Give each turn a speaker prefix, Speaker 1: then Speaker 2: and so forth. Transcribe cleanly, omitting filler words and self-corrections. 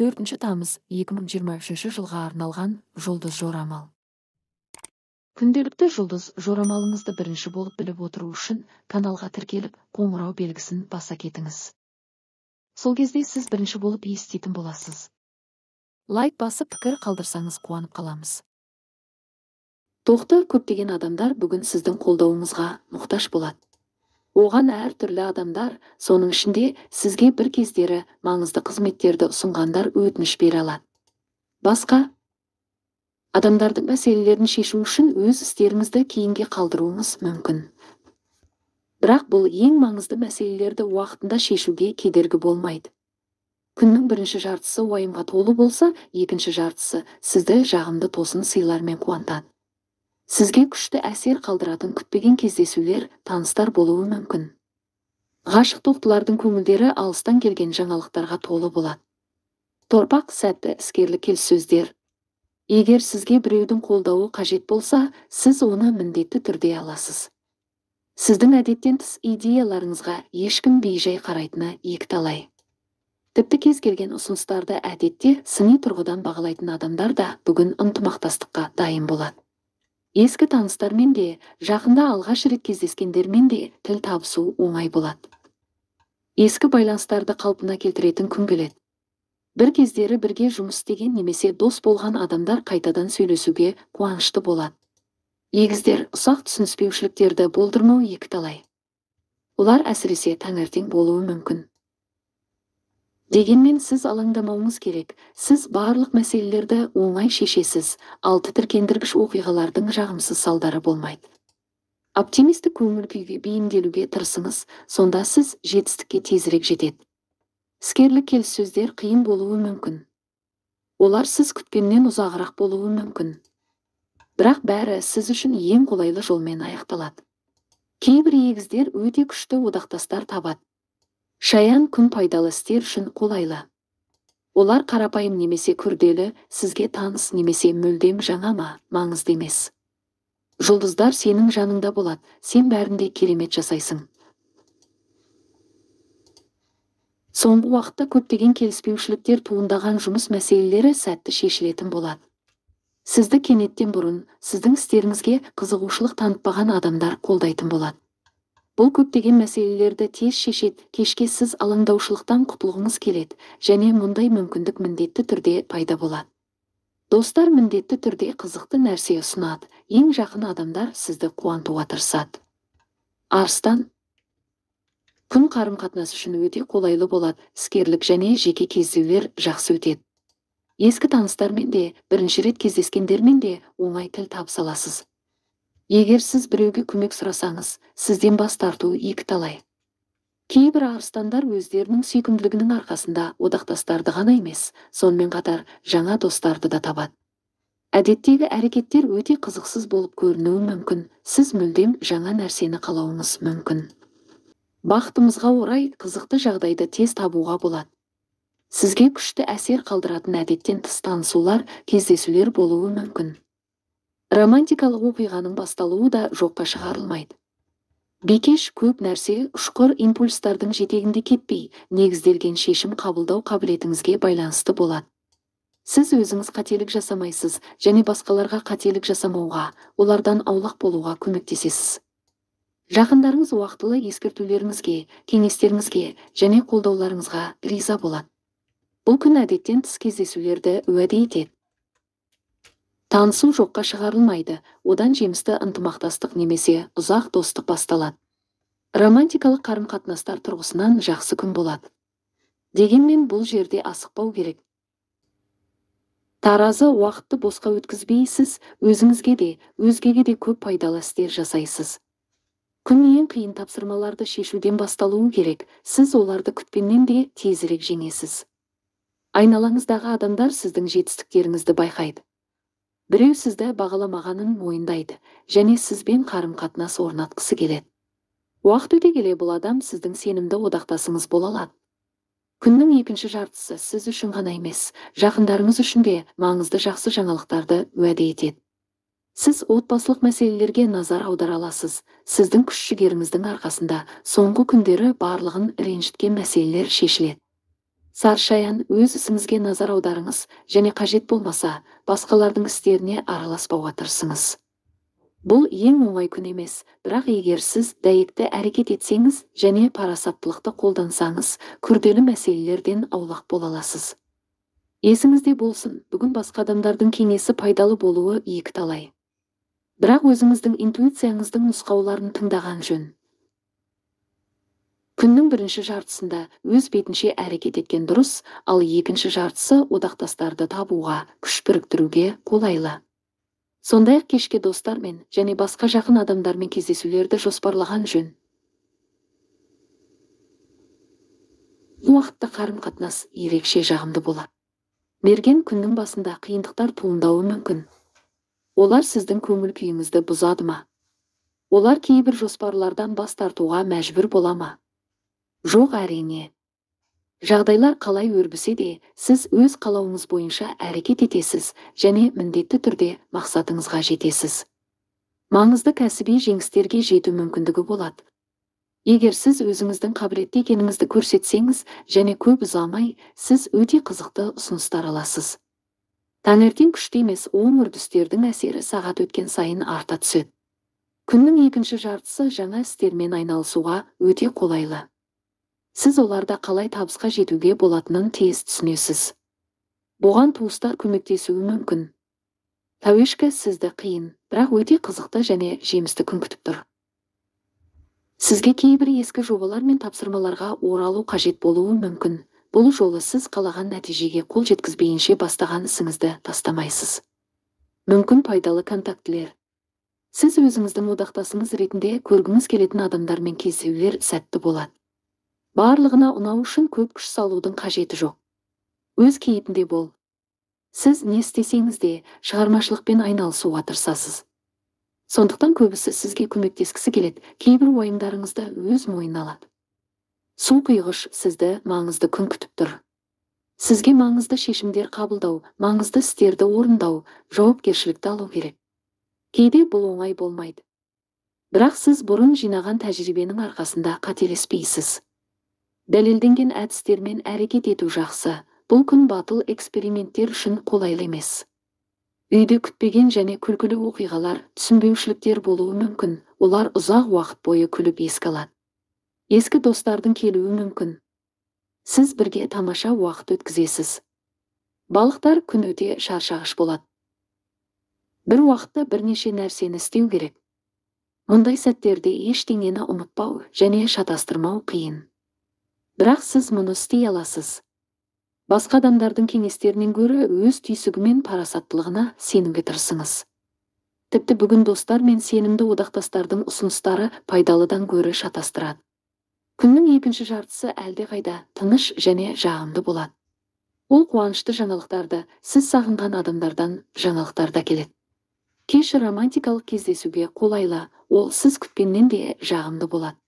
Speaker 1: 4 тамыз 2023 жылға арналған жұлдыз жорамал. Күнделікті жұлдыз жорамалыңызды бірінші болып біліп отыру үшін каналға тіркеліп, қоңырау белгісін баса кетіңіз. Сол кезде сіз бірінші болып еститін боласыз. Лайк басып пікір қалдырсаңыз қуанып қаламыз. Тоқты көптеген адамдар бүгін сіздің қолдауыңызға мұқтаж болады. Оған әртүрлі адамдар, соның ішінде сізге бір кездері маңызды қызметтерді ұсынғандар өтініш бере алады. Басқа адамдардың мәселелерін шешу үшін өз істеріңізді кейінге қалдыруыңыз мүмкін. Бірақ бұл ең маңызды мәселелерді уақытында шешуге кедергі болмайды. Күннің бірінші жартысы уайымға толы болса, екінші жартысы сізді жағымды тосын сыйлармен қуантады. Сізге күшті әсер қалдыратын күтпеген кездесулер, таныстар болуы мүмкін. Ғашық тоқтылардың көңілдері алыстан келген жаңалықтарға толы болады. Торпақ сәтті іскерлік келіссөздер. Егер сізге біреудің қолдауы қажет болса, сіз оны міндетті түрде аласыз. Сіздің әдеттен тыс идеяларыңызға ешкім бейжай қарайтыны екіталай. Тіпті кез келген ұсыныстарды әдетте сыни тұрғыдан бағалайтын адамдар да бүгін ынтымақтастыққа дайын болады. Ескі таныстармен де, жақында алғаш рет кездескендермен де тіл табысу оңай болады. Ескі байланыстарды қалпына келтіретін күн келеді. Бір кездері бірге жұмыс істеген немесе дос болған адамдар қайтадан сөйлесуге қуанышты болады. Егіздер ұсақ түсініспеушіліктерді болдырмау екіталай. Олар әсіресе таңертең болуы мүмкін. Дегенмен сіз алаңдамауыңыз керек. Сіз барлық мәселелерді оңай шешесіз, ал тітіркендіргіш оқиғалардың жағымсыз салдары болмайды. Оптимистік көңіл күйге бейімделуге тырысыңыз, сонда сіз жетістікке тезірек жетеді. Іскерлік келіссөздер қиын болуы мүмкін. Олар сіз күткеннен ұзағырақ болуы мүмкін. Бірақ бәрі сіз үшін ең қолайлы жолмен аяқталады. Кейбір егіздер өте күшті одақтастар табады. Шаян күн пайдалы істер үшін қолайлы. Олар қарапайым немесе күрделі, сізге таныс немесе мүлдем жаңа ма, маңызды емес. Жұлдыздар сенің жаныңда болады, сен бәрінде керемет жасайсың. Соңғы уақытта көптеген келіспеушіліктер туындаған жұмыс мәселелері сәтті шешілетін болады. Сізді кенеттен бұрын сіздің істеріңізге қызығушылық танытпаған адамдар қолдайтын болады. Бұл көптеген мәселелерді тез шешеді, кешке сіз алаңдаушылықтан құтылғыңыз келеді, және мұндай мүмкіндік міндетті түрде пайда болады. Достар міндетті түрде қызықты нәрсе ұсынады, ең жақын адамдар сізді қуантуға тырысады. Арыстан күн қарым-қатынас үшін өте қолайлы болады, іскерлік және жеке кездесулер жақсы өтеді. Ескі таныстармен де, бірінші рет кездескендермен де оңай тіл табыса аласыз. Егер сіз біреуге көмек сұрасаңыз, сізден бас тарту екіталай. Кейбір арыстандар өздерінің сүйкімділігінің арқасында одақтастарды ғана емес, сонымен қатар жаңа достарды да табады. Әдеттегі әрекеттер өте қызықсыз болып көрінуі мүмкін, сіз мүлдем жаңа нәрсені қалауыңыз мүмкін. Бақытымызға орай қызықты жағдайды тез табуға болады. Сізге күшті әсер қалдыратын әдеттен тыс танысулар, кездесулер болуы мүмкін. Романтикалық оқиғаның басталуы да жоққа шығарылмайды. Бикеш көп нәрсе ұшқыр импульстардың жетегінде кетпей, негізделген шешім қабылдау қабілетіңізге байланысты болады. Сіз өзіңіз қателік жасамайсыз және басқаларға қателік жасамауға, олардан аулақ болуға көмектесесіз. Жақындарыңыз уақытылы ескертулеріңізге, кеңестеріңізге және қолдауларыңызға риза болады. Бұл күн әдеттен тыс кездесулерді уәде етеді. Танысу жоққа шығарылмайды, одан жемісті ынтымақтастық немесе ұзақ достық басталады. Романтикалық қарым-қатынастар тұрғысынан жақсы күн болады. Дегенмен бұл жерде асықпау керек. Таразы уақытты босқа өткізбейсіз, өзіңізге де, өзгеге де көп пайдалы істер жасайсыз. Күн ең қиын тапсырмаларды шешуден басталуы керек, сіз оларды күткеннен де тезірек жеңесіз. Айналаңыздағы адамдар сіздің жетістіктеріңізді байқайды. Біреу сізді бағаламағанын мойындайды және сізбен қарым-қатынас орнатқысы келеді. Уақыт өте келе бұл адам сіздің сенімді одақтасыңыз бола алады. Күннің екінші жартысы сіз үшін ғана емес, жақындарыңыз үшін де маңызды жақсы жаңалықтарды уәде етеді. Сіз отбасылық мәселелерге назар аудара аласыз. Сіздің күш-жігеріңіздің арқасында соңғы күндері барлығын ренжіткен мәселелер шешіледі. Саршаян, өз ісіңізге назар аударыңыз және қажет болмаса, басқалардың істеріне араласпауға тырысыңыз. Бұл ең оңай күн емес, бірақ егер сіз дәйекті әрекет етсеңіз және парасаттылықты қолдансаңыз, күрделі мәселелерден аулақ бола аласыз. Есіңізде болсын, бүгін басқа адамдардың кеңесі пайдалы болуы екіталай. Бірақ өзіңіздің интуицияңыздың нұсқауларын тыңдаған жөн. Күннің бірінші жартысында өз бетінше әрекет еткен дұрыс, ал екінші жартысы одақтастарды табуға, күш біріктіруге қолайлы. Сондай-ақ кешке достармен және басқа жақын адамдармен кездесулерді жоспарлаған жөн. Бұл уақытта қарым-қатынас ерекше жағымды болады. Мерген, күннің басында қиындықтар туындауы мүмкін. Олар сіздің көңіл күйіңізді бұзады ма? Олар кейбір жоспарлардан бас тартуға мәжбүр бола ма? Жоқ, әрине. Жағдайлар қалай өрбісе де, сіз өз қалауыңыз бойынша әрекет етесіз және міндетті түрде мақсатыңызға жетесіз. Маңызды кәсіби жеңістерге жету мүмкіндігі болады. Егер сіз өзіңіздің қабілетті екеніңізді көрсетсеңіз және көп ұзамай, сіз өте қызықты ұсыныстар аласыз. Таңертең күшті емес оң үрдістердің әсері сағат өткен сайын арта түседі. Күннің екінші жартысы жаңа істермен айналысуға өте қолайлы. Сіз оларда қалай табысқа жетуге болатынын тез түсінесіз. Бұған туыстар көмектесуі мүмкін. Тәуешкі, сізді қиын, бірақ өте қызықты және жемісті күн күтіп тұр. Сізге кейбір ескі жобалар мен тапсырмаларға оралу қажет болуы мүмкін. Бұл жолы сіз қалаған нәтижеге қол жеткізбейінше бастаған ісіңізді тастамайсыз. Мүмкін пайдалы контактілер. Сіз өзіңіздің одақтасыңыз ретінде көргіңіз келетін адамдармен кездесулер сәтті болады. Барлығына ұнау үшін көп күш салудың қажеті жоқ. Өз кейпінде бол. Сіз не істесеңіз де шығармашылықпен айналысуға тырысасыз. Сондықтан көбісі сізге көмектескісі келеді, кейбір уайымдарыңызды өз мойнына алады. Су құйғыш, сізді маңызды күн күтіп тұр. Сізге маңызды шешімдер қабылдау, маңызды істерді орындау, жауапкершілікті алу керек. Кейде бұл оңай болмайды. Бірақ сіз бұрын жинаған тәжірибенің арқасында қателеспейсіз. Дәлелденген әдістермен әрекет ету жақсы. Бұл күн батыл эксперименттер үшін қолайлы емес. Үйде күтпеген және күлкілі оқиғалар, түсінбеушіліктер болуы мүмкін. Олар ұзақ уақыт бойы күліп еске алады. Ескі достардың келуі мүмкін. Сіз бірге тамаша уақыт өткізесіз. Балықтар, күн өте шаршағыш болады. Бір уақытта бірнеше нәрсені істеу керек. Мұндай сәттерде ештеңені ұмытпау және шатастырмау қиын. Бірақ сіз мұны істей аласыз. Басқа адамдардың кеңестерінен гөрі өз түйсігі мен парасаттылығына сенуге тырысыңыз. Тіпті бүгін достар мен сенімді одақтастардың ұсыныстары пайдалыдан гөрі шатастырады. Күннің екінші жартысы әлдеқайда тыныш және жағымды болады. Ол қуанышты жаңалықтарды, сіз сағынған адамдардан жаңалықтарды әкеледі. Кеш романтикалық кездесуге қолайлы, ол сіз күткеннен де жағымды болады.